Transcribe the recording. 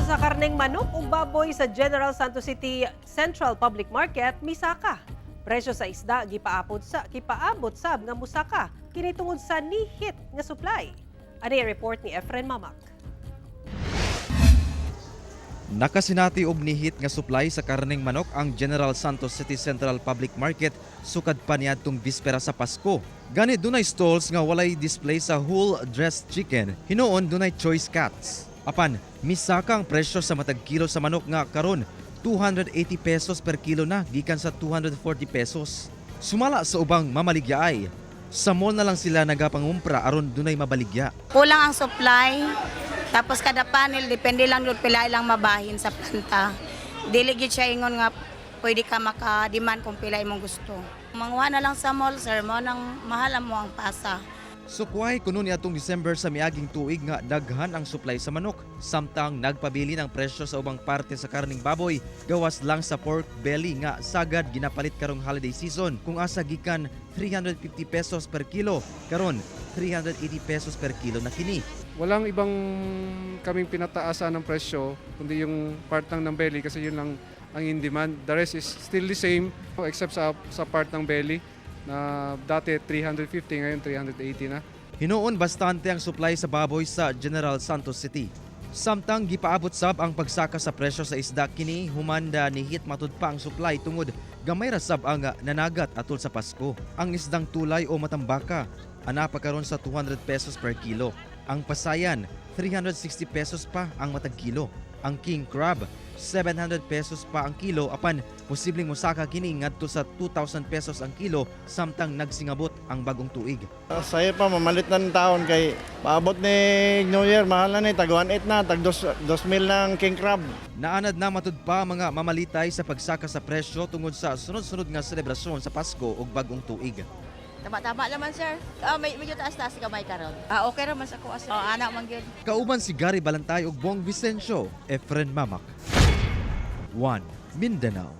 Presyo sa karneng manok ug baboy sa General Santos City Central Public Market misaka. Presyo sa isda gipaabot sab nga musaka kini tungod sa nihit nga supply. Ani report ni Efren Mamak. Nakasinati og nihit nga supply sa karneng manok ang General Santos City Central Public Market sukad pa niadtong bispera sa Pasko. Gani dunay stalls nga walay display sa whole dressed chicken, hinuon dunay choice cuts. Apan misaka ang presyo sa matag kilo sa manok nga karon 280 pesos per kilo na gikan sa 240 pesos. Sumala sa ubang mamaligya ay sa mall na lang sila nagapangumpra aron dunay mabaligya. Kulang ang supply. Tapos kada panel, depende lang yun pila ilang mabahin sa planta. Dili gyud siya ingon nga pwede ka maka-demand kung pila imong gusto. Manguha na lang sa mall, sir, mo nang mahal mo ang pasa. Sukway kuno niadtong December sa miaging tuig nga daghan ang supply sa manok, samtang nagpabili ng presyo sa ubang parte sa karning baboy, gawas lang sa pork belly nga sagad ginapalit karong holiday season, kung asa gikan 350 pesos per kilo, karon 380 pesos per kilo na kini. Walang ibang kaming pinataasan ng presyo, kundi yung part lang ng belly kasi yun lang ang in demand. The rest is still the same except sa part ng belly na dati 350, ngayon 380 na. Hinuon bastante ang supply sa baboy sa General Santos City. Samtang gipaabot sab ang pagsaka sa presyo sa isda kini humanda nihit matud pa ang supply tungod gamay ra sab ang nanagat atol sa Pasko. Ang isdang tulay o matambaka ana pa karon sa 200 pesos per kilo. Ang pasayan, 360 pesos pa ang matag kilo. Ang king crab, 700 pesos pa ang kilo, apan posibleng mosaka kini ngadto sa 2,000 pesos ang kilo samtang nagsingabot ang bagong tuig. Saya pa mamalit na ng taon kay paabot ni New Year, mahal na ni tag 1.8 na, tag 2 2,000 ng king crab. Naanad na matud pa mga mamalitay sa pagsaka sa presyo tungod sa sunod-sunod nga selebrasyon sa Pasko ug Bagong Tuig. Tama-tama naman, sir. Ah, may medyo taas-taas gamay karon. Ah, okay ra man sa kuha, sir. Oh, ana man gyud. Kauban si Gary Balantay ug Bong Vicencio, Efren Mamak. 1 Mindanao.